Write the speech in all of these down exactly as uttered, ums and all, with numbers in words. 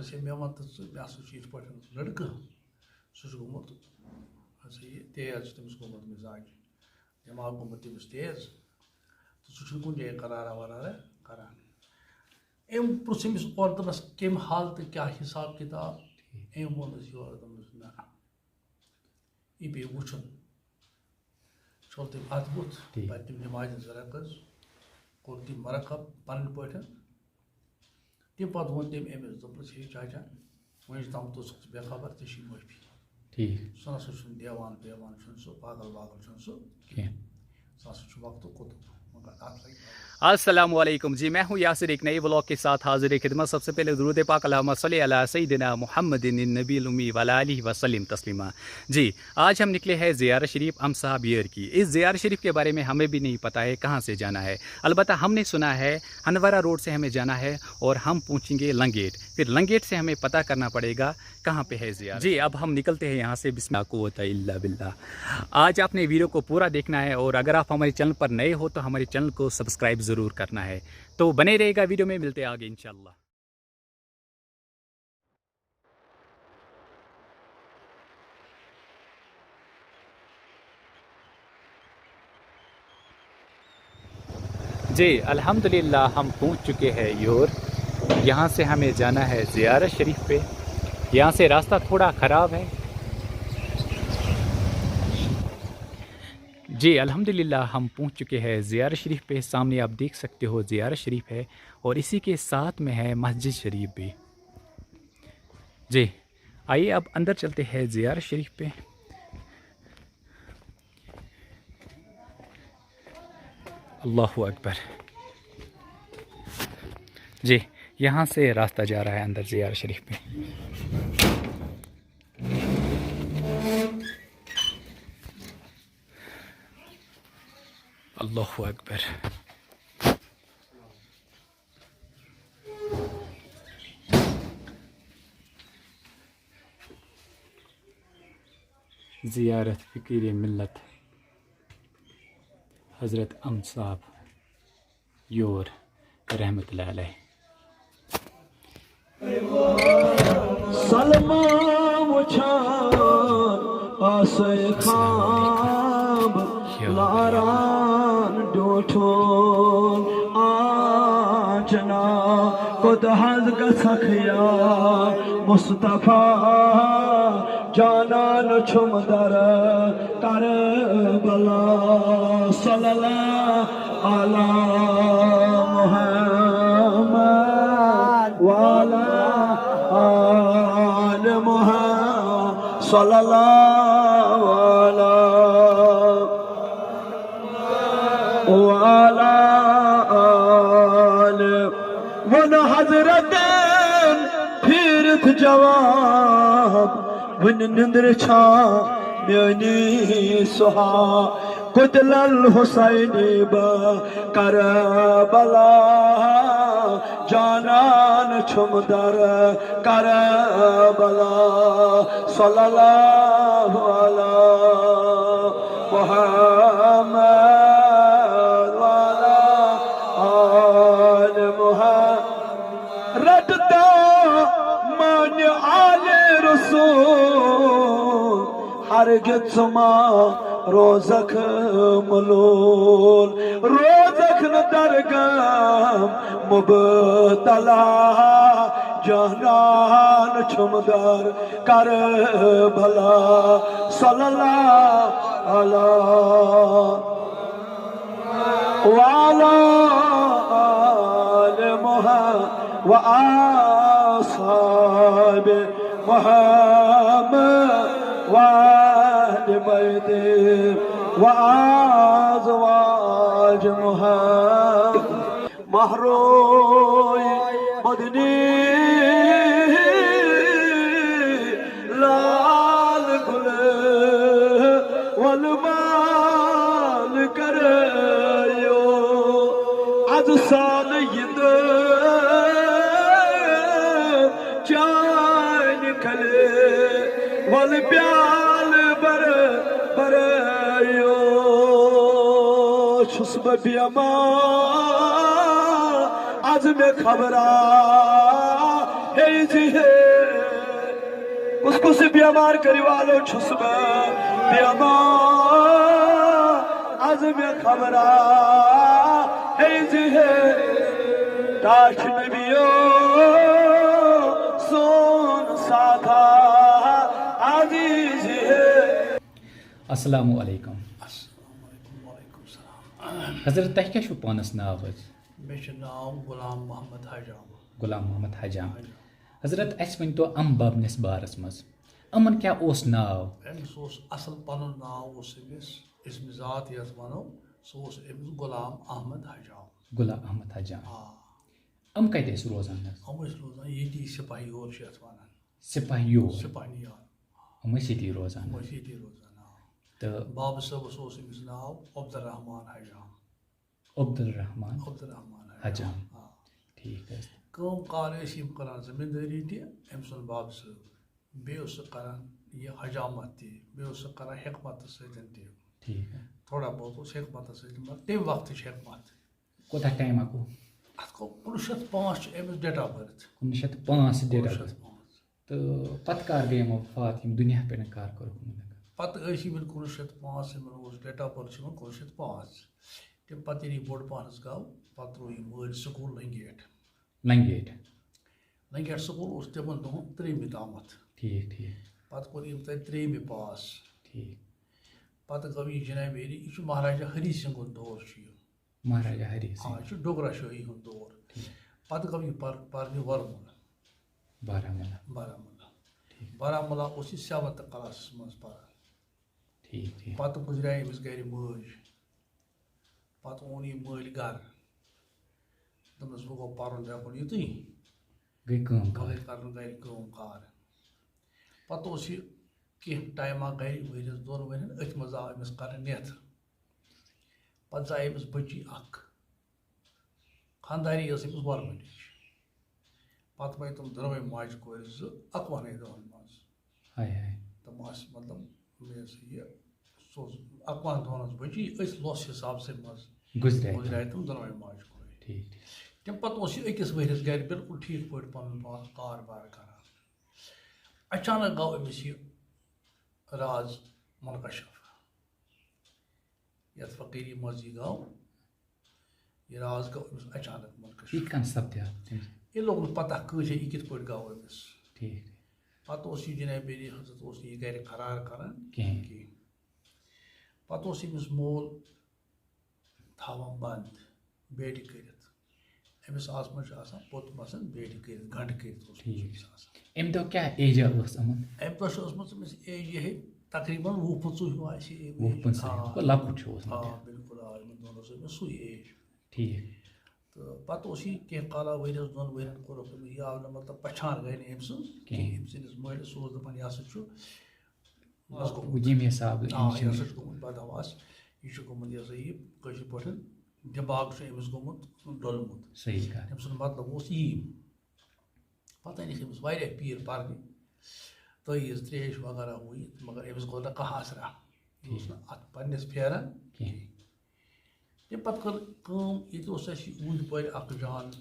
دوٚپمَس، "ہے، مےٚ وَن تہٕ ژٕ، مےٚ ہسا چھُ یِتھ پٲٹھۍ لٔڑکہٕ، سُہ چھُ گوٚمُت، ہسا یہِ تیز چھُ تٔمِس گوٚمُت مِزاج، دٮ۪ماغ گوٚمُت تٔمِس تیز، تہٕ سُہ چھُنہٕ کُنہِ جایہِ قرارا ورارا کران۔" أمۍ پرُژھ أمِس اورٕ، دوٚپنَس، "کَمہِ حالتہٕ کیٛاہ حساب کِتاب؟" أمۍ ووٚنُس یورٕ، دوٚپنَس، "نہ، یہِ پیٚیہِ وٕچھُن۔" چھوٚل تٔمۍ اَتھٕ بُتھ، ٹھیٖک۔ پَتہٕ تٔمۍ نٮ۪مازِ ہٕنٛز رَکٕژ، کوٚر تٔمۍ مرکب پَنٕنۍ پٲٹھۍ۔ تَمہِ پَتہٕ ووٚن تٔمۍ أمِس، دوٚپنَس، "ہے چاچا، وۄنۍ یُس تام توٚژُکھ ژٕ بے خبر، ژےٚ چھِی معٲفی۔" ٹھیٖک۔ سُہ نہ سا چھُنہٕ دیوان پیوان چھُنہٕ سُہ، پاگل واگل چھُنہٕ سُہ کینٛہہ۔ سُہ ہسا چھُ وقتُک قُطُب، مگر اَتھ لَگہِ۔ السلام علیکم جی، میں ہوں یاسر ایک نئے ولاگ کے ساتھ حاضر خدمت۔ سب سے پہلے درود پاک، اللہم صلی علی سیدنا محمد النبی الامی وعلی آلہ وسلم تسلیما۔ جی، آج ہم نکلے ہیں زیارت شریف ام صاحب ییر کی۔ اس زیارت شریف کے بارے میں ہمیں بھی نہیں پتا ہے کہاں سے جانا ہے، البتہ ہم نے سنا ہے ہندوارہ روڈ سے ہمیں جانا ہے اور ہم پہنچیں گے لنگیٹ، پھر لنگیٹ سے ہمیں پتا کرنا پڑے گا کہاں پہ ہے زیارت۔ جی، اب ہم نکلتے ہیں یہاں سے، بسم اللہ، قوت الا باللہ۔ آج آپ نے ویڈیو کو پورا دیکھنا ہے اور اگر آپ ہمارے چینل پر نئے ہو تو ہمارے چینل کو سبسکرائب ضرور کرنا ہے۔ تو بنے رہے گا ویڈیو میں، ملتے ہیں آگے انشاءاللہ۔ جی، الحمدللہ ہم پہنچ چکے ہیں یور۔ یہاں سے ہمیں جانا ہے زیارت شریف پہ۔ یہاں سے راستہ تھوڑا خراب ہے۔ جی، الحمدللہ ہم پہنچ چکے ہیں زیارت شریف پہ۔ سامنے آپ دیکھ سکتے ہو زیارت شریف ہے اور اسی کے ساتھ میں ہے مسجد شریف بھی۔ جی، آئیے اب اندر چلتے ہیں زیارت شریف پہ۔ اللہ اکبر۔ جی، یہاں سے راستہ جا رہا ہے اندر زیارت شریف پہ۔ اللہ اکبر۔ زیارت فقیر ملت حضرت ام صاحب یور رحمت اللہ علیہ۔ سلما وچھان آسے خواب لاران ڈوٹھون آنچنا کوٚت حظ گژھکھ یا مصطفیٰ جانان چھُم در کربلا صلی اللہ علی محمد وعلی آل محمد صلی اللہ علی وعلی آل۔ ووٚن حضرتن پھیرِتھ جواب، وُنہِ نِندرِ چھا میٲنی سُہا؟ قتل الحسینی بہٕ کربلا جانان چھُم در کربلا صلی اللہ علی محمد وعلی آل محمد۔ رٹتا مان آل رسول، ہرگز ما روزکھ ملول، روزکھ نہ درگم مبتلا، جانان چھم در کربلا صلی اللہ علی وعلی آل محمد وآصحاب محمد وآل بیت وأزواج محمد۔ مہروی مدنی لال گل ول مال کرایو، از سال یند چان کھلے ول پیال بر برایو۔ چھُس بہٕ بیمار از مےٚ خبرا ہے زِ ہے، کُس کُس بیمار کٔرِو آلو چھُس بہٕ بیمار، از مےٚ خبرا ہے زِ ہے، ٹاٹھ نبیو سون ساتھا، از زِ ہے۔ السلام علیکم۔ السلام علیکم، وعلیکم السلام۔ حضرت، تۄہہِ کیٛاہ چھُو پانَس ناو حظ؟ مےٚ چھُ ناو غلام محمد حجام۔ غلام محمد حجام۔ حجام۔ حضرت، اَسہِ ؤنۍ تو اَمہٕ بَبنِس بارَس منٛز، یِمَن کیٛاہ اوس ناو؟ أمِس اوس اَصٕل پَنُن ناو اوس أمِس، اسمِ ذات یَتھ وَنو، سُہ اوس أمِس غلام احمد حجام۔ غلام احمد حجام۔ آ۔ یِم کَتہِ ٲسۍ روزان حظ؟ یِم ٲسۍ روزان ییٚتی سِپاہی یور چھِ یَتھ وَنان۔ سِپاہی یور؟ سِپاہی یور۔ یِم ٲسۍ ییٚتی روزان۔ یِم ٲسۍ ییٚتی روزان، آ۔ تہٕ بابہٕ صٲبَس اوس أمِس ناو عبدالرحمان حجام۔ عبدالرحمان عبدالرحمان حجام۔ حجام۔ آ۔ ٹھیٖک حظ۔ کٲم کار ٲسۍ یِم کران زٔمیٖندٲری تہِ، أمۍ سُنٛد بابہٕ صٲب۔ بیٚیہِ اوس سُہ کران یہِ حجامت تہِ، بیٚیہِ اوس سُہ کران حکمتَس سۭتۍ تہِ۔ ٹھیٖک حظ۔ تھوڑا بہت اوس حکمتَس سۭتۍ، مگر تَمہِ وقتہٕ چھِ حکمت۔ کوٗتاہ ٹایما گوٚو؟ اَتھ گوٚو کُنوُہ شیٚتھ پانٛژھ چھُ أمِس date of birth۔ کُنوُہ شیٚتھ پانٛژھ چھِ date of birth۔ کُنوُہ شیٚتھ پانٛژھ۔ تہٕ پَتہٕ کر گٔے یِمو وفات، یِم دُنیا پٮ۪ٹھ کر کوٚرُکھ یِمَن؟ پَتہٕ ٲسۍ یِمَن کُنوُہ شیٚتھ پانٛژھ، یِمَن اوس date of birth چھُ یِمَن کُنوُہ شیٚتھ پانٛژھ۔ تَمہِ پَتہٕ ییٚلہِ یہِ بوٚڑ پَہنَس گوٚو، پَتہٕ ترٛوو یہِ مٲلۍ سکوٗل لنٛگیٹ۔ لنٛگیٹ۔ لنٛگیٹ سکوٗل اوس تِمَن دۄہَن ترٛیٚیِمہِ تامَتھ۔ ٹھیٖک، ٹھیٖک۔ پَتہٕ کوٚر یِم تَتہِ ترٛیٚیِمہِ پاس۔ ٹھیٖک۔ پَتہٕ گوٚو یہِ جناب عٲلی، یہِ چھُ مہاراجا ہری سنگھُن دور چھُ یہِ۔ مہاراجا ہری آ، سنگھ۔ یہِ چھُ ڈوگرا شٲہی ہُنٛد دور۔ ٹھیٖک۔ پَتہٕ گوٚو یہِ پر-، پَرنہِ ورمُلہ۔ بارہمولہ۔ بارہمولہ۔ ٹھیٖک۔ بارہمولہ اوس یہِ seventh class منٛز پَران۔ ٹھیٖک، ٹھیٖک۔ پَتہٕ گُزرے أمِس گَرِ مٲج۔ پَتہٕ اوٚن یہِ مٲلۍ گَرٕ۔ دوٚپنَس، "وۄنۍ گوٚو پَرُن لیکھُن یُتُے۔" گٔے کٲم وۄنۍ کار۔ گٔے کَرُن گَرِ کٲم کار۔ پَتہٕ اوس یہِ کینٛہہ ٹایما گَرِ، ؤرِیَس دۄن ؤرِیَن، أتھۍ منٛز آو أمِس کَرنہٕ نیتھٕ۔ پَتہٕ زاے أمِس بٔچی اَکھ۔ خانٛداری ٲس أمِس ورمُلِچ۔ پَتہٕ پیٚیہِ تِم دۄنوَے ماجہِ کورِ زٕ اَکوُہنٕے دۄہَن منٛز۔ ہاے ہاے۔ تِم آسہٕ مطلب، یہِ ہسا یہِ، سُہ اوس اَکوُہَن دۄہَن ہٕنٛز بٔچی، أتھۍ لۄس حِسابسٕے منٛز گُزرے تِم۔ گُزرے تِم دۄنوَے ماجہِ کورِ۔ ٹھیٖک، ٹھیٖک۔ تَمہِ پَتہٕ اوس یہِ أکِس ؤرِیَس گَرِ بِلکُل ٹھیٖک پٲٹھۍ پَنُن پان کاربار کَران۔ اچانک گوٚو أمِس یہِ راز منکشف۔ یَتھ فقیٖری منٛز یہِ گوٚو، یہِ راز گوٚو أمِس اچانک منکشف۔ یہِ کِتھ کٔنۍ سپدیو تٔمِس؟ یہِ لوٚگ نہٕ پتہ کٲنٛسے یہِ کِتھ پٲٹھۍ گوٚو أمِس۔ ٹھیٖک، ٹھیٖک۔ پتہٕ اوس یہِ جناب عٲلی حضرت اوس نہٕ یہِ گرِ قرار کران کِہیٖنۍ۔ کِہیٖنۍ۔ پتہٕ اوس أمِس مول تھاوان بنٛد، بیٹہِ کٔرِتھ۔ أمِس آسہٕ منٛز چھُ آسان پوٚت مثلاً بیٹہِ کٔرِتھ، گنٛڈ کٔرِتھ اوس ٹھیٖک۔ أمِس آسان۔ اَمہِ دۄہ کیٛاہ ایجا ٲس یِمَن؟ اَمہِ دۄہ چھِ ٲسمٕژ أمِس ایج یِہے تقریٖباً وُہ پٕنٛژٕہ ہیوٗ آسہِ یہِ ایج۔ وُہ پٕنٛژٕہ، آ۔ گوٚو لۄکُٹ چھُ اوسمُت آ، یہِ۔ بِلکُل، آ، یِمَن دۄہَن اوس أمِس سُے ایج۔ ٹھیٖک۔ تہٕ پَتہٕ اوس یہِ کینٛہہ کالا، ؤرِیَس دۄن ؤرِیَن کوٚرُکھ أمِس، یہِ آو نہٕ مطلب پہچان گٔے نہٕ أمۍ سٕنٛز کِہیٖنۍ۔ کِہیٖنۍ۔ أمۍ سٕنٛدِس مٲلِس اوس دَپان، یہِ ہسا چھُ آ، گوٚمُت۔ ییٚمہِ حسابہٕ آ، أمِس یہِ ہسا یِم چھُ گوٚمُت بدحواس۔ یہِ چھُ گوٚمُت، یہِ ہسا یہِ کٲشِر پٲٹھۍ دٮ۪ماغ چھُ أمِس گوٚمُت ڈوٚلمُت۔ صحیح کَتھ۔ أمۍ سُنٛد مطلب اوس یی۔ پَتہٕ أنِکھ أمِس واریاہ پیٖر پَرنہِ، تٲویٖز ترٛیش وغیرہ ہُہ یہِ، مگر أمِس گوٚو نہٕ کانٛہہ اَثرا۔ یہِ اوس ٹھیٖک۔ نہٕ اَتھ پنٛنِس پھیران کِہیٖنۍ۔ کِہیٖنۍ۔ تَمہِ پَتہٕ کٔر کٲم، ییٚتہِ اوس اَسہِ یہِ اوٗنٛتۍ پورِ اَکھ جان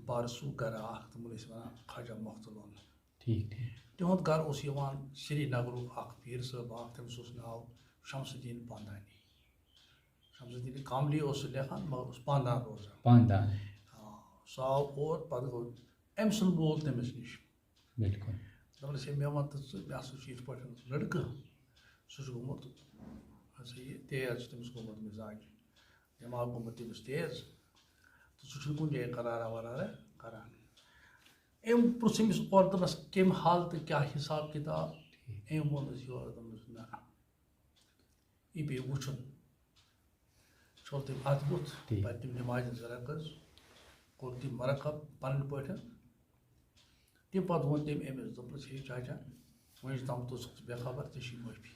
بارسوٗ گَرا اَکھ، تِمَن ٲسۍ وَنان خواجہ مۄختہٕ لون۔ ٹھیٖک، ٹھیٖک۔ تِہُنٛد گَرٕ اوس یِوان سرینگرُک اَکھ پیٖر صٲب اَکھ، تٔمِس اوس ناو شمس الدین پاندانی۔ شمس الدین کاملی اوس سُہ لیکھان، مگر اوس پاندان روزان۔ پاندان۔ آ، سُہ آو اور، پَتہٕ گوٚو أمۍ سُنٛد مول تٔمِس نِش۔ بِلکُل۔ دوٚپنَس، "ہے، مےٚ وَن تہٕ ژٕ، مےٚ ہسا چھُ یِتھ پٲٹھۍ لٔڑکہٕ، سُہ چھُ گوٚمُت، ہسا یہِ تیز چھُ تٔمِس گوٚمُت مِزاج، دٮ۪ماغ گوٚمُت تٔمِس تیز، تہٕ سُہ چھُنہٕ کُنہِ جایہِ قرارا ورارا کران۔" أمۍ پرٛژھ أمِس اورٕ، دوٚپنَس، "کَمہِ حالتہٕ کیٛاہ حِساب کِتاب؟" أمۍ ووٚنُس یورٕ، دوٚپنَس، "نہ، یہِ پیٚیہِ وٕچھُن۔" چھوٚل تٔمۍ اَتھ بُتھ، ٹھیٖک۔ پَتہٕ تٔمۍ نٮ۪مازِ زٕ رکٲژ، کوٚر تٔمۍ مرکب پَنٕنۍ پٲٹھۍ۔ تَمہِ پَتہٕ ووٚن تٔمۍ أمِس، دوٚپنَس، "ہے چاچا، وۄنۍ چھُ تام توٚژُکھ ژٕ بے خبر، ژےٚ چھِی معٲفی۔"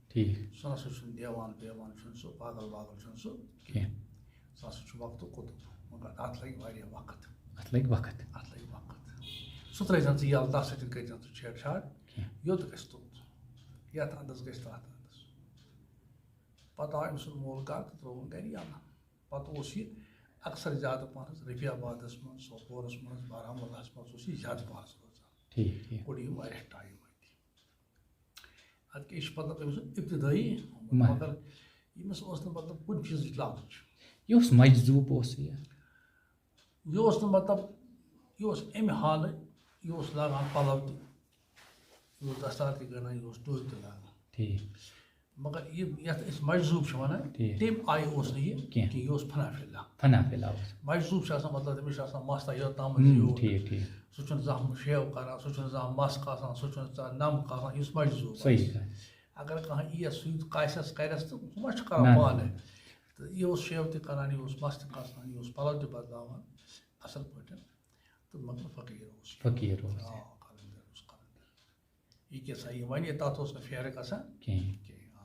ٹھیٖک۔ سُہ نہ سا چھُنہٕ دیوان پیوان چھُنہٕ سُہ، پاگل واگل چھُنہٕ سُہ کینٛہہ۔ سُہ ہسا چھُ وقتُک قُطب، مگر اَتھ لَگہِ واریاہ وقت۔ اَتھ لَگہِ وقت۔ اَتھ لَگہِ وقت۔ سُہ ترٛٲیزٮ۪ن ژٕ یَلہٕ، تَتھ سۭتۍ کٔرۍزٮ۪ن ژٕ چھیڑ چھاڑ۔ کینٛہہ۔ یوٚت گژھِ توٚت۔ یَتھ اَندَس گژھِ تَتھ اَندَس۔ پَتہٕ آو أمۍ سُنٛد مول گَرٕ تہٕ ترٛووُن گَرِ یَلہٕ۔ پَتہٕ اوس یہِ اکثر زیادٕ پہنس رفیع آبادس منٛز، سوپورس منٛز، بارہمولاہس منٛز اوس یہِ زیادٕ پہنس روزان۔ ٹھیٖک ٹھیٖک کوٚڑ یہِ واریاہ ٹایم اَتہِ۔ اَتہِ کیٛاہ، یہِ چھُ مطلب أمۍ سُنٛد ابتدٲیی، مہ- مگر ییٚمِس اوس نہٕ مطلب کُنہِ چیٖزٕچ لالٕچ۔ یہِ اوس مجذوٗب اوس یہِ۔ یہِ اوس نہٕ مطلب، یہِ اوس اَمہِ حالہٕ، یہِ اوس لاگان پَلو تہِ، یہِ اوس دستار تہِ گَنٛڈان، یہِ اوس ٹوپہِ تہِ لاگان۔ ٹھیٖک مگر یہِ یَتھ أسۍ مجذوٗب چھِ وَنان، ٹھیٖک۔ تَمہِ آیہِ اوس نہٕ یہِ کینٛہہ۔ کینٛہہ، یہِ اوس فنا فی اللہ۔ فنا فی اللہ اوس۔ مجذوٗب چھُ آسان مطلب تٔمِس چھُ آسان مَس تَتھ یوٚت تامَتھ ہم، زیوٗٹھ۔ ٹھیٖک ٹھیٖک سُہ چھُنہٕ زانٛہہ شیو کَران، سُہ چھُنہٕ زانٛہہ مَس کاسان، سُہ چھُنہٕ زانٛہہ نَم کاسان، یُس مجذوٗب آسہِ۔ صحیح کَتھ۔ اگر کانٛہہ یِیَس سُہ یہِ کاسٮ۪س کَرٮ۪س تہٕ سُہ ما چھُ کَران نہ، نہ، پانَے؟ نہ۔ تہٕ یہِ اوس شیو تہِ کَران، یہِ اوس مَس تہِ کاسان، یہِ اوس پَلو تہِ بَدلاوان اَصٕل پٲٹھۍ۔ تہٕ مگر فقیٖر اوس یہِ۔ فقیٖر اوس یہِ۔ آ، قلندر اوس قلندر۔ یہِ کیٛاہ سا، یہِ وَنہِ تَتھ اوس نہٕ پھیرٕ گژھان کِہیٖنۍ۔ کینٛہہ۔ آ۔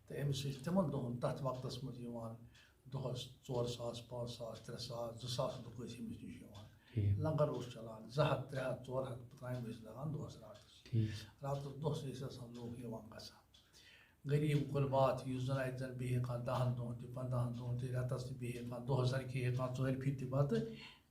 تہٕ أمِس ٲسۍ تِمَن دۄہَن، تَتھ وقتَس منٛز یِوان دۄہَس ژور ساس، پانٛژھ ساس، ترٛےٚ ساس، زٕ ساس لُکھ ٲسۍ أمِس نِش یِوان۔ ٹھیٖک لنگر اوس چلان، زٕ ہَتھ، ترٛےٚ ہَتھ، ژور ہَتھ تام ٲسۍ لگان دۄہَس راتَس۔ ٹھیٖک راتَس دۄہَس ٲسۍ آسان لوٗکھ یِوان گژھان۔ غریٖب غُربات، یُس زَن اَتہِ زَن بیٚہہِ ہٮ۪کان دَہَن دۄہَن تہِ، پنٛداہَن دۄہَن تہِ، رٮ۪تَس تہِ بیٚہہِ ہٮ۪کان، دۄہَس زَن کھیٚیہِ ہٮ۪کان ژورِ پھِرِ تہِ بَتہٕ۔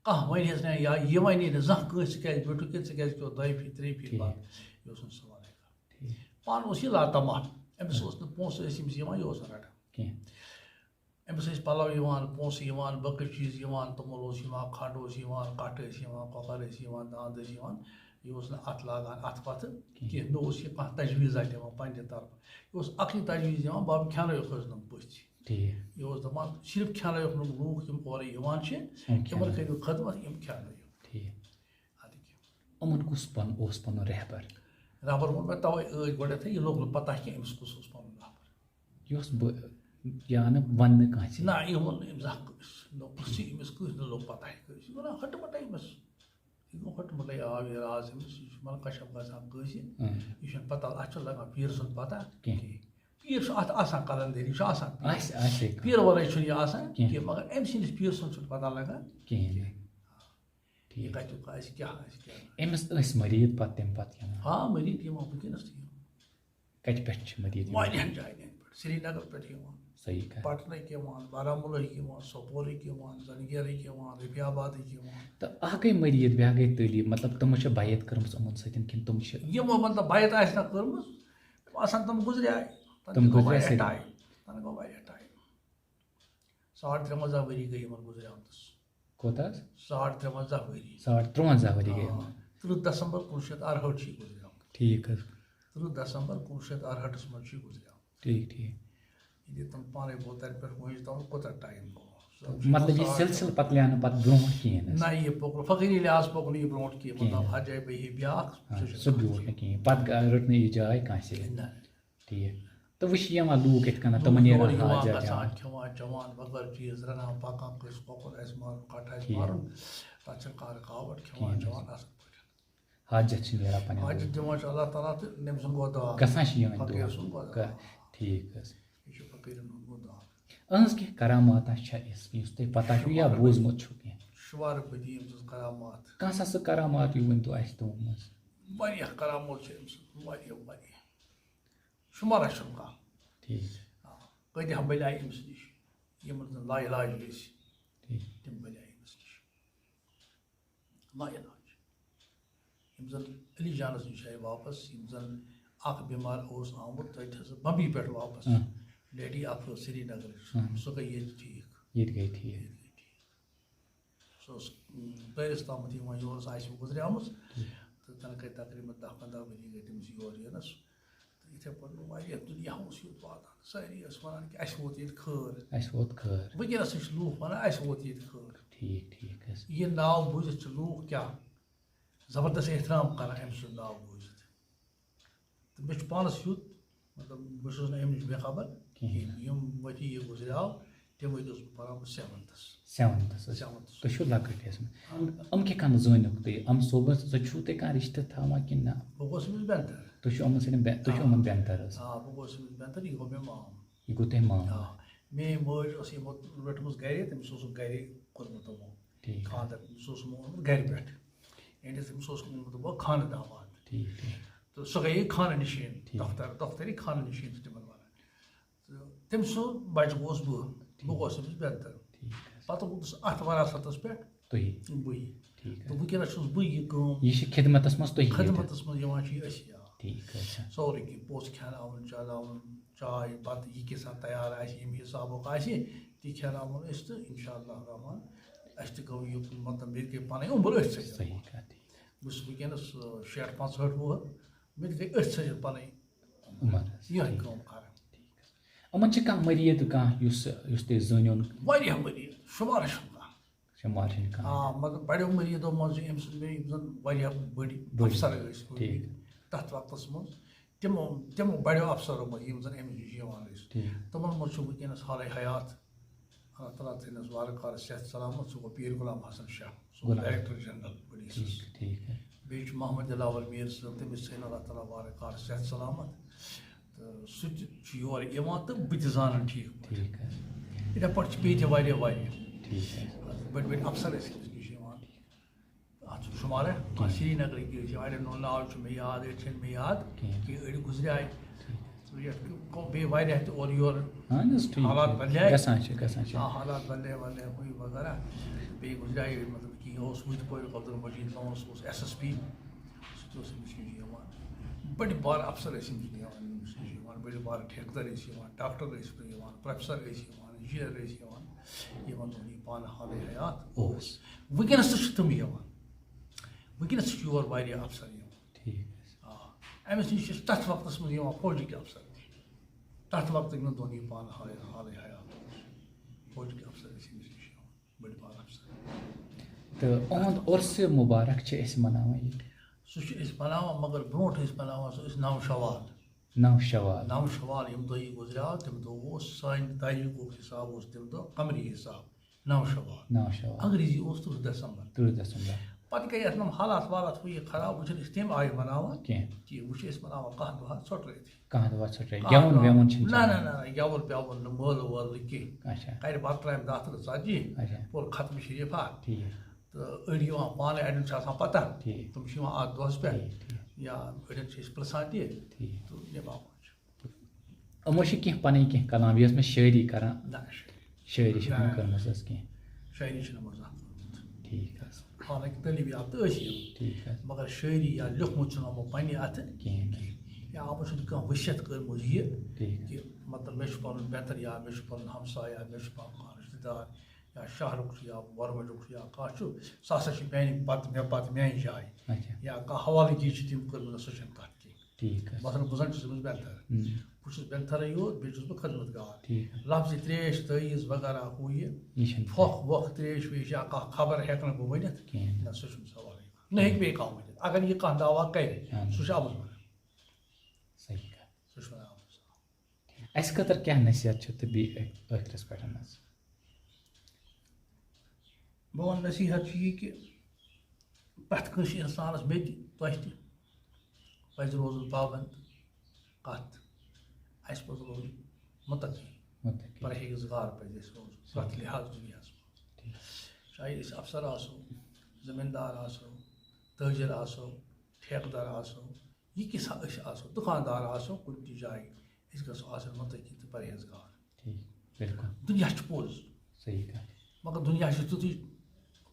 کانٛہہ وَنہِ ہَس نہٕ یا یہِ وَنہِ نہٕ زانٛہہ کٲنٛسہِ، ژٕ کیٛازِ بیوٗٹھُکھ کِنہٕ ژٕ کیٛازِ کھیوٚو دۄیہِ پھِرِ، ترٛیٚیہِ پھِرِ ٹھیٖک۔ بَتہٕ؟ یہِ اوس نہٕ سوالٕے کَران۔ ٹھیٖک پانہٕ اوس یہِ لاتَماہ، أمِس اوس نہٕ پونٛسہٕ ٲسۍ أمِس یِوان، یہِ اوس نہٕ رَٹان۔ کینٛہہ۔ أمِس ٲسۍ پَلَو یِوان، پونٛسہٕ یِوان، بٲقٕے چیٖز یِوان، توٚمُل اوس یِوان، کھنٛڈ اوس یِوان، کَٹھ ٲسۍ یِوان، کۄکَر ٲسۍ یِوان، داند ٲسۍ یِوان۔ یہِ اوس نہٕ اَتھ لاگان اَتھ پَتھٕ کینٛہہ۔ نہ اوس یہِ کانٛہہ تجویٖزا دِوان پنٛنہِ طرفہٕ۔ یہِ اوس اَکٕے تجویٖز دِوان، بَب کھٮ۪نٲیِو حظ نہٕ پٔژھۍ۔ ٹھیٖک یہِ اوس دَپان، صرف کھٮ۪نٲیِو نہٕ لوٗکھ یِم اورٕ یِوان چھِ، یِم یِمَن کھٮ۪نٲیِو۔ کٔرِو خدمت، یِم کھٮ۪نٲیِو۔ ٹھیٖک اَدٕ کیٛاہ۔ یِمَن کُس پَن اوس پَنُن رہبر؟ رہبر ووٚن مےٚ تَوَے ٲدۍ گۄڈٕنٮ۪تھٕے، یہِ لوٚگ نہٕ پَتہ کینٛہہ أمِس کُس اوس پَنُن رہبر۔ یہِ اوس بہٕ یا نہٕ وَننہٕ کٲنٛسہِ۔ نہ، یہِ ووٚن نہٕ أمۍ زانٛہہ کٲنٛسہِ۔ نہ پرٛژھٕے أمِس کٲنٛسہِ، نہ لوٚگ پَتہ کٲنٛسہِ۔ یہِ وَنان ہَٹہٕ مَٹَے أمِس۔ یہِ گوٚو ہَٹہٕ مَٹَے آو یہِ راز أمِس، یہِ چھُ وَنان کَشَف گژھان کٲنٛسہِ۔ اۭں۔ یہِ چھُنہٕ پَتہ، اَتھ چھُنہٕ لَگان پیٖرٕ سُنٛد پَتہ کینٛہہ۔ کِہیٖنۍ۔ پیٖر چھُ اَتھ آسان قلندر، یہِ چھُ آسان پیٖر۔ آسہِ آسہِ پیٖرٕ وَرٲے چھُنہٕ یہِ آسان کینٛہہ۔ کینٛہہ، مگر أمۍ سٕنٛدِس پیٖرٕ سُنٛد چھُنہٕ پَتہ لَگان کِہیٖنۍ۔ یہِ ٹھیٖک۔ کَتیُک آسہِ، کیٛاہ آسہِ، کیٛاہ نہٕ۔ أمِس ٲسۍ مٔریٖد پَتہٕ تَمہِ پَتہٕ یِوان۔ آ، مٔریٖد یِوان وٕنکیٚنَس تہِ یِوان۔ کَتہِ پٮ۪ٹھ چھِ مٔریٖد یِوان؟ واریاہَن جایَن پٮ۪ٹھ، سرینگرٕ پٮ۪ٹھ یِوان، صحیح کَتھ۔ پٹنٕکۍ یِوان، بارہمولہٕکۍ یِوان، سوپورٕکۍ یِوان، زنگیرٕکۍ یِوان، رفیع آبادٕکۍ یِوان۔ تہٕ اَکھ گٔے مٔریٖد، بیٛاکھ گٔے تعلیٖم، مطلب تِمو چھِ بیعت کٔرمٕژ یِمَن سۭتۍ کِنہٕ تِم چھِ؟ یِمو مطلب بیعت آسہِ نہ کٔرمٕژ، تِم آسَن تِم گُزریٛاے۔ تَنہٕ تِم گوٚو گُزریٛاے واریاہ سٲری۔ ٹایم، تَنہٕ گوٚو واریاہ ٹایم۔ ساڑ ترٛوَنزاہ ؤری گٔے یِمَن گُزریمتِس۔ کوٗتاہ حظ؟ ساڑ ترٛوَنزاہ ؤری۔ ساڑ ترٛوَنزاہ ؤری گٔے یِمَن۔ آ، تٕرٛہ دسمبر کُنوُہ شیٚتھ اَرہٲٹھ چھِ یہِ گُزریمُت۔ ٹھیٖک حظ۔ تٕرٛہ دسمبر کُنوُہ شیٚتھ اَرہٲٹھَس منٛز چھِ یہِ گُزریمُت۔ ٹھیٖک ٹھیٖک۔ ییٚلہِ تِم پانَے بوتَرِ پٮ۪ٹھ وٲنٛجہِ تَمہِ کوٗتاہ ٹایم گوٚو؟ سُہ چھُ مطلب یہِ ساڑ سلسلہٕ پَتہٕ لیٛاونہٕ پَتہٕ برونٛٹھ کِہیٖنۍ حظ؟ نہ، یہِ پوٚک نہٕ، فقیٖری لحاظ پوٚک نہٕ یہِ برونٛٹھ کینٛہہ۔ مطلب، کِہیٖنۍ۔ ہَتھ جایہِ بیٚیہِ بیٛاکھ، آ، سُہ چھُنہٕ سُہ بیوٗٹھ نہٕ کِہیٖنۍ۔ پَتہٕ گا-، رٔٹ نہٕ یہِ جاے کٲنٛسہِ۔ نہ۔ ٹھیٖک۔ تہٕ وۄنۍ چھِ یِوان لوٗکھ یِتھ کَنَتھ، تِمَن نیران یور یِوان حاجت گژھان، یِوان۔ کھٮ۪وان، چٮ۪وان، وغٲر چیٖز رَنان، پَکان، کٲنٛسہِ کۄکُر آسہِ مارُن، کَٹھ آسہِ ٹھیٖک۔ مارُن، تَتھ چھِنہٕ کانٛہہ رُکاوَٹ، کھٮ۪وان، کِہیٖنۍ۔ چٮ۪وان اَصٕل پٲٹھۍ۔ حاجت چھِ نیران پَنٕنٮ۪ن حاجت لوٗکَن۔ دِوان چھُ اللہ تعالیٰ تہٕ نٔمۍ سُنٛد گوٚو دعا۔ گژھان چھِ یِہٕنٛدۍ فقیٖر دۄہ۔ سُنٛد گوٚو دعا۔ گہ-، ٹھیٖک حظ۔ یہِ چھُ فقیٖرَن ہُنٛد گوٚو دعا۔ أہٕنٛز کینٛہہ کراماتہ چھا یِژھ، یُس تۄہہِ پتہ چھُ یا شُمارٕ بوٗزمُت چھُو کینٛہہ؟ شُمارٕ بٔدی أمۍ سٕنٛز کرامات۔ کانٛہہ سا سُہ کرامات یہِ ؤنۍ تو اَسہِ تِمو منٛز۔ واریاہ کرامات چھِ أمۍ سٕنٛز، واریاہ، واریاہ۔ شُمارہ چھُنہٕ کانٛہہ۔ ٹھیٖک۔ آ، کۭتیٛاہ بٔلۍ آیہِ أمِس نِش، یِمَن زَن لا علاج ٲسۍ، ٹھیٖک۔ تِم بٔلۍ آیہِ أمِس نِش۔ لا علاج۔ یِم زَن علی جانَس نِش آیہِ واپَس، یِم زَن اَکھ بٮ۪مار اوس آمُت تَتہِ حظ بمبی پٮ۪ٹھ واپَس، اۭں۔ ڈیڈی اَکھ اوس سرینگرٕچ، اۭں۔ سُہ گٔے ییٚتہِ ٹھیٖک۔ ییٚتہِ گٔے ٹھیٖک۔ ییٚتہِ گٔے ٹھیٖک۔ سُہ اوس، اۭں، پیرِس تامَتھ یِوان یور، سُہ آسہِ گُزریمٕژ۔ تہٕ تَنہٕ گٔے تقریٖباً دَہ پنٛداہ ؤری گٔے تٔمِس یور یِنَس۔ تہٕ یِتھَے پٲٹھۍ گوٚو واریاہ دُنیا اوس یوٚت واتان۔ سٲری ٲسۍ وَنان کہِ اَسہِ ووت ییٚتہِ خٲر۔ اَسہِ ووت خٲر۔ وٕنکیٚنَس تہِ چھِ لوٗکھ وَنان اَسہِ ووت ییٚتہِ خٲر۔ ٹھیٖک، ٹھیٖک حظ۔ یہِ ناو بوٗزِتھ چھِ لوٗکھ کیٛاہ زبردست احترام کران أمۍ سُنٛد ناو بوٗزِتھ۔ تہٕ مےٚ چھُ پانَس یُتھ، مطلب، بہٕ چھُس نہٕ اَمہِ نِش بے خبر کِہیٖنۍ۔ کِہیٖنۍ۔ یِم ؤتھی یہِ گُزریو، تَمہِ ؤتھۍ اوسُس بہٕ پَران بہٕ سیونتھَس۔ سیونتھَس حظ۔ سیونتھَس۔ تُہۍ چھِو لۄکٕٹۍ ٲسمٕتۍ۔ یِم کِتھ کٔنۍ زٲنِکھ تُہۍ؟ یِم صٲبَس سۭتۍ چھُو تُہۍ کانٛہہ رِشتہٕ تھاوان کِنہٕ نہ؟ بہٕ گوس أمِس بٮ۪نتھٕر۔ تُہۍ چھِو یِمَن سۭتۍ بے-، تُہۍ چھِو یِمَن بٮ۪نتھٕر حظ؟ آ، بہٕ گوس أمِس بٮ۪نتھٕر، یہِ گوٚو مےٚ مام۔ یہِ گوٚو تۄہہِ مام۔ آ، میٛٲنۍ مٲج ٲس یِمو رٔٹمٕژ گَرِ، تٔمِس اوسُکھ گَرِ کوٚرمُت یِمو ٹھیٖک۔ خانٛدر، تٔمِس اوس یِمو اوٚنمُت گَرِ پٮ۪ٹھ۔ یعنی تٔمِس اوس اوٚنمُت یِمو خانہٕ داماد۔ ٹھیٖک، ٹھیٖک۔ تہٕ سۄ گٔیے خانہٕ نِشیٖن، ٹھیٖک۔ دۄختر، دۄختری خانہٕ نِشیٖن چھِ تِمَن وَنان۔ تہٕ تٔمۍ سُنٛد بَچہٕ گوس بہٕ، بہٕ گوس أمِس بٮ۪نتھٕر۔ ٹھیٖک حظ۔ پتہٕ ووتُس اتھ وراثتس پٮ۪ٹھ تُہی۔ بٕے۔ ٹھیٖک تہٕ وٕنکیٚنس چھُس بٕے یہِ کٲم یہِ چھِ خدمتس منٛز تُہی ییٚتہِ۔ خدمتس منٛز یِوان چھُ یہِ أسی آ۔ ٹھیٖک حظ چھُ۔ سورُے کینٛہہ، پوٚژھ کھٮ۪ناوُن، چاوناوُن، چاے بتہٕ یہِ کیٛاہ سا تیار آسہِ، ییٚمہِ حسابُک آسہِ، تہِ کھٮ۪ناوُن أسۍ تہٕ انشاء اللہ الرحمن اَسہِ تہِ گوٚو یہِ مطلب مےٚ تہِ گٔے پنٕنۍ عُمر أتھۍ سۭتۍ۔ صحیح کتھ۔ بہٕ چھُس وٕنکیٚنس آ، شیٹھ پانٛژہٲٹھ وُہُر، مےٚ تہِ گٔے أتھۍ سۭتۍ پنٕنۍ عمر حظ۔ یِہے ٹھیٖک۔ کٲم کرٕنۍ۔ یِمن چھِ کانٛہہ مٔریٖد کانٛہہ یُس یُس تُہۍ زٲنِو؟ واریاہ مٔریٖد، شُمارَس چھُنہٕ کانٛہہ۔ شُمار چھِنہٕ کانٛہہ۔ آ، مطلب بڑیو مٔریٖدو منٛز چھِ أمۍ سٕنٛدۍ بیٚیہِ یِم زَن واریاہ بٔڑۍ بٔڑۍ۔ افسر ٲسۍ۔ ٹھیٖک۔ تَتھ وقتَس منٛز تِمو تِمو بڑیو افسرو منٛز یِم زَن أمِس نِش یِوان ٲسۍ۔ ٹھیٖک۔ تِمَن منٛز چھُ وٕنکیٚنَس حالٕے حیات، اللہ تعالیٰ تھٲینَس وارٕ کارٕ صحت سلامت، سُہ گوٚو پیٖر غلام حسن شاہ، سُہ گوٚو غلام۔ Director general پولیسَس۔ ٹھیٖک ٹھیٖک حظ۔ بیٚیہِ چھُ محمد دلاور میٖر صٲب، تٔمِس تھٲینَس اللہ تعالیٰ وارٕ کارٕ صحت سلامت۔ تہٕ سُہ تہِ چھُ یور یِوان تہٕ بہٕ تہِ زانان ٹھیٖک پٲٹھۍ۔ ٹھیٖک حظ۔ یِتھے پٲٹھۍ چھِ بیٚیہِ تہِ واریاہ واریاہ ٹھیٖک حظ۔ بٔڑۍ بٔڑۍ افسر ٲسۍ أمِس نِش یِوان۔ اَتھ چھُ شُمارہ، سرینگرٕکۍ تہِ ٲسۍ یِوان، اَڑٮ۪ن ہُنٛد ناو چھُ مےٚ یاد، أڑۍ چھِنہٕ مےٚ یاد کِہیٖنۍ۔ کینٛہہ، أڑۍ گُزریٛاے۔ یَتھ گوٚو بیٚیہِ واریاہ تہِ اورٕ یورٕ۔ اہن حظ، ٹھیٖک، حالات ٹھیٖک۔ بدلیٛاے۔ گژھان چھِ، گژھان چھِ۔ آ، حالات بدلے ودلے ہُہ یہِ وغیرہ۔ بیٚیہِ گُزریٛاے مطلب کہِ یہِ اوس وٕتہِ پورِ عبدالمجیٖد لون، سُہ اوس ایس ایس پی، سُہ تہِ اوس أمِس نِش یِوان۔ بٔڑۍ بار افسر ٲسۍ أمِس نِش یِوان، أمِس نِش یِوان، بٔڑۍ بار ٹھیکہٕ دار ٲسۍ یِوان، ڈاکٹر ٲسۍ یِوان، پروفیسر ٲسۍ یِوان، انجینئر ٲسۍ یِوان، یِمن دۄہن یہِ پانہٕ حالٕے حیات اوس۔ وٕنکیٚنس تہِ چھِ تِم یِوان، وٕنکیٚنس تہِ چھِ یور واریاہ افسر یِوان۔ ٹھیٖک حظ۔ آ، أمِس نِش چھِ تَتھ وقتَس منٛز یِوان فوجِکۍ افسر تہِ۔ تَتھ وقتہٕ یِمن دۄن یہِ پانہٕ حالٕے حالٕے حیات اوس۔ فوجِکۍ افسر ٲسۍ أمِس نِش یِوان، بٔڑۍ بار افسر۔ تہٕ اُہُنٛد عُرسہِ مُبارک چھِ أسۍ مَناوان ییٚتہِ۔ سُہ چھِ أسۍ مَناوان، مگر برونٛٹھ ٲسۍ مَناوان سُہ أسۍ نَو شوال۔ نَو شوال۔ نَو شوال ییٚمہِ دۄہ یہِ گُزریٛاو، تَمہِ دۄہ اوس سانہِ تٲریٖخُک حِساب اوس تَمہِ دۄہ قمری حِساب۔ نَو شوال۔ نَو شوال۔ انگریزی اوس تٕرٛہ دسمبر۔ تٕرٛہ دسمبر۔ پتہٕ گٔے یَتھ نَم حالات والات ہُہ یہِ خراب، وۄنۍ چھِنہٕ أسۍ تَمہِ آیہِ مَناوان کینٛہہ۔ کینٛہہ۔ وۄنۍ چھِ أسۍ مَناوان کانٛہہ دۄہ ژھۄٹرٲیِتھ۔ کانٛہہ دۄہ ژھۄٹرٲیِتھ۔ کانٛہہ گٮ۪وُن دۄہ۔ وٮ۪وُن چھِنہٕ نہ، چَلان۔ نہ، نہ، نہ، گٮ۪وُن پٮ۪وُن نہٕ، مٲلہٕ وٲلہٕ نہٕ کینٛہہ۔ اچھا۔ کَرِ بَتہٕ ترامہِ دَہ تہٕ ژَتجی، اچھا۔ پوٚر ختمہِ شریٖفہ۔ ٹھیٖک۔ تہٕ أڑۍ یِوان پانَے، اَڑٮ۪ن چھِ آسان پَتہ۔ ٹھیٖک۔ تِم چھِ یِوان اَتھ دۄہَس پٮ۪ٹھ۔ ٹھیٖک، ٹھیٖک۔ یا أڑٮ۪ن چھِ أسۍ پِرٛژھان تہِ۔ ٹھیٖک۔ تہٕ نِباوان چھِ۔ یِمو چھِ کینٛہہ پَنٕنۍ کینٛہہ کلام، یۄس مےٚ شٲعری کران، نہ، شٲعری چھِ نہ۔ تِمو کٔرمٕژ حظ کینٛہہ۔ شٲعری چھِنہٕ یِمو زانٛہہ کٔرمٕژ۔ ٹھیٖک حظ۔ حالانکہِ تعلیٖم یافتہٕ ٲسۍ یِم، ٹھیٖک حظ۔ مگر شٲعری یا لیوٚکھمُت چھُنہٕ یِمو پنٛنہِ اَتھٕ کِہیٖنۍ۔ یا یِمو چھُنہٕ کانٛہہ ؤسیت کٔرمٕژ یہِ ٹھیٖک۔ کہِ مطلب مےٚ چھُ پَنُن بیتر یا مےٚ چھُ پَنُن ہمساے یا مےٚ چھُ پَنُن کانٛہہ رِشتہٕ دار یا شہرُک چھُ یا وۄرمُجُک چھُ یا کانٛہہ چھُ، سُہ ہسا چھُ میٛانہِ پَتہٕ مےٚ پَتہٕ میٛانہِ جایہِ۔ اچھا۔ یا کانٛہہ حوالگی چھِ تِم کٔرمٕژ، سۄ چھَنہٕ تَتھ کینٛہہ۔ ٹھیٖک حظ۔ مثلاً بہٕ زَن چھُس أمِس بیتر۔ ہم۔ بہٕ چھُس بیترٕے یوت، بیٚیہِ چھُس بہٕ خدمت گار۔ ٹھیٖک۔ لفظ تریش، تٲیٖز وغیرہ ہُہ یہِ۔ یہِ چھُنہٕ پھۄکھ وۄکھ تریش ویش یا کانٛہہ خبر ہٮ۪کہٕ نہٕ بہٕ ؤنِتھ۔ کِہیٖنۍ۔ نہ، سُہ چھُنہٕ سوالٕے کانٛہہ۔ نہ ہیٚکہِ بیٚیہِ کانٛہہ ؤنِتھ۔ اگر یہِ کانٛہہ دعویٰ کرِ، اہن۔ سُہ چھُ اَمُت وَنان۔ صحیح کَتھ۔ سُہ چھُ وَنان اَمُت۔ اَسہِ خٲطرٕ کیٛاہ نصیحت چھِ تہٕ بیٚیہِ ٲخ-، ٲخرَس پٮ۪ٹھ حظ؟ میون نصیحت چھُ یہِ کہِ پرٛٮ۪تھ کٲنٛسہِ اِنسانَس، مےٚ تہِ، تۄہہِ تہِ، پَزِ روزُن پابنٛد کَتھ۔ اَسہِ پَزِ روزُن مُتقی، مُتقی۔ پرہیزگار پَزِ اَسہِ روزُن پرٛٮ۪تھ لحاظ دُنیاہَس منٛز۔ ٹھیٖک۔ چاہے أسۍ افسر آسو، زٔمیٖندار آسو، تٲجِر آسو، ٹھیکہٕ دار آسو، یہِ کِس أسۍ آسو، دُکاندار آسو، کُنہِ تہِ جایہِ، أسۍ گژھو آسٕنۍ مُتقی تہٕ پرہیزگار۔ ٹھیٖک۔ بِلکُل۔ دُنیا چھُ پوٚز، صحیح کَتھ۔ مگر دُنیا چھُ تیُتُے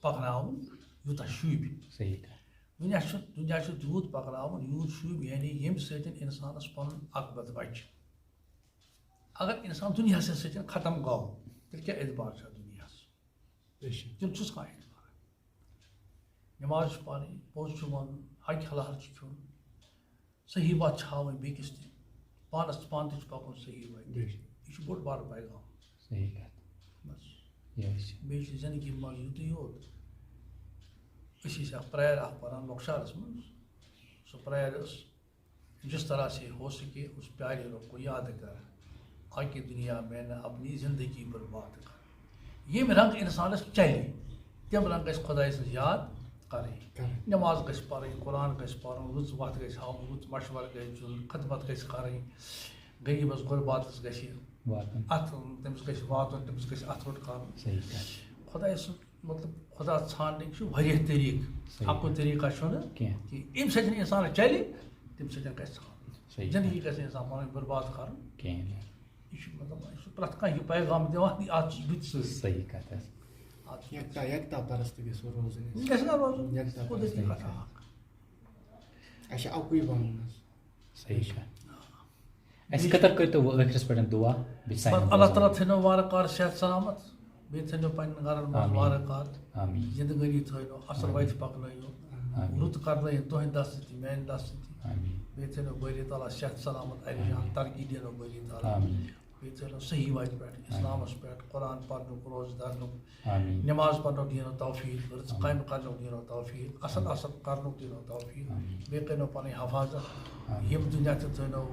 پَکناوُن یوٗتاہ شوٗبہِ۔ صحیح کَتھ۔ دُنیا چھُ، دُنیا چھُ تیوٗت پَکناوُن یوٗت شوٗبہِ، یعنی ییٚمہِ سۭتۍ اِنسانَس پَنُن عاقبت بَچہِ۔ اگر اِنسان دُنیاہَس سۭتۍ ختم گوٚو، تیٚلہِ کیٛاہ اعتبار چھُ اَتھ دُنیاہَس؟ بے شک۔ تیٚلہِ چھُس کانٛہہ اعتبار۔ نماز چھِ پَرٕنۍ، پوٚز چھُ وَنُن، حق حلال چھُ کھیوٚن، صحیح وَتھ چھِ ہاوٕنۍ بیٚکِس تہِ، پانَس پانہٕ تہِ چھُ پَکُن صحیح وَتہِ۔ بے شک۔ یہِ چھُ بوٚڑ بارٕ پیغام۔ صحیح کَتھ۔ بَس۔ یہِ حظ چھِ۔ بیٚیہِ چھِ زِندگی منٛز یُتُے یوت۔ أسۍ ٲسۍ اَکھ prayer اَکھ پَران لۄکچارَس منٛز۔ سُہ prayer ٲس، جس طرح سے ہو سکے اس پیارے رب کو یاد کر، آ کے دنیا میں نہ اپنی زندگی برباد کر۔ ییٚمہِ رنٛگہٕ اِنسانَس چَلہِ، تَمہِ رنٛگہٕ گژھِ خۄداے سٕنٛز یاد کَرٕنۍ۔ کَرٕنۍ۔ نٮ۪ماز گژھِ پَرٕنۍ، قرآن گژھِ پَرُن، رٕژ وَتھ گژھِ ہاوُن، رٕژ مَشوَرٕ گژھِ دیُن، خدمت گژھِ کَرٕنۍ، غریٖبَس غُرباتَس گژھِ واتُن۔ اَتھ، تٔمِس گژھِ واتُن، تٔمِس گژھِ اَتھٕ روٚٹ کَرُن۔ صحیح کَتھ۔ خۄداے سُنٛد مطلب خۄدا ژھانٛڈنٕکۍ چھِ واریاہ طریٖقہٕ۔ صحیح۔ اَکُے طریٖقہ چھُنہٕ کینٛہہ۔ کینٛہہ۔ ییٚمہِ سۭتۍ اِنسانَس چَلہِ، تَمہِ سۭتۍ گژھِ ژھانٛڈُن۔ صحیح۔ زِندگی گژھِ نہٕ اِنسان پَنٕنۍ برباد کَرُن۔ کِہیٖنۍ۔ یہِ چھُ مطلب، یہِ چھُ پرٛٮ۪تھ کانٛہہ یہِ پیغام دِوان، یہِ اَتھ چھُس بہٕ تہِ سۭتۍ۔ صحیح کَتھ حظ۔ یکتا یکتا پرست گژھِ روزٕنۍ اَسہِ۔ گژھِ نا روزُن؟ یکتا قدرتی پرست۔ کتھ اکھ۔ اَسہِ چھِ اَکُے بنُن حظ۔ صحیح چھُ۔ اَسہِ خٲطرٕ کٔرۍتو وۄنۍ ٲخرس پٮ۪ٹھ دُعا، بیٚیہِ سانٮ۪ن بس اللہ دوستن۔ تعالیٰ تھٲینو وارٕ کار صحت سلامت، بیٚیہِ تھٲینو پننٮ۪ن گرن منٛز آمیٖن۔ وارٕ کار، آمیٖن۔ زندگٲنی تھٲینو اصل آمیٖن۔ وتہِ پکنٲیِو، آمیٖن۔ رُت کرنٲیِن تُہنٛدِ دستہٕ تہِ میانہِ دستہٕ تہِ، آمیٖن۔ بیٚیہِ تھٲینو بٲری تعالیٰ صحت سلامت علی جان، آمیٖن۔ ترقی دِنو بٲری تعالیٰ، آمیٖن۔ بیٚیہِ تھٲینو صحیح وتہِ پٮ۪ٹھ، اسلامس پٮ۪ٹھ، قرآن پرنُک، روزٕ درنُک، آمیٖن۔ نماز پرنُک دِنو توفیٖق، رٕژ آمیٖن۔ کامہِ کرنُک دِنو توفیٖق، اصل اصل کرنُک دِنو توفیٖق، آمیٖن۔ بیٚیہِ کٔرنو پنٕنۍ حفاظت، آمیٖن۔ یِم دُنیا تہِ تھٲینو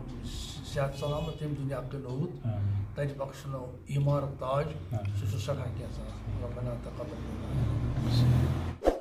صحت سلامت، تَمہِ دُنیا کٔرنو رُت، آمیٖن۔ تتہِ بخشنو ایمانُک تاج، آمیٖن۔ سُہ چھُ سٮ۪ٹھاہ کینٛژھا۔ ربنا تقبل منا۔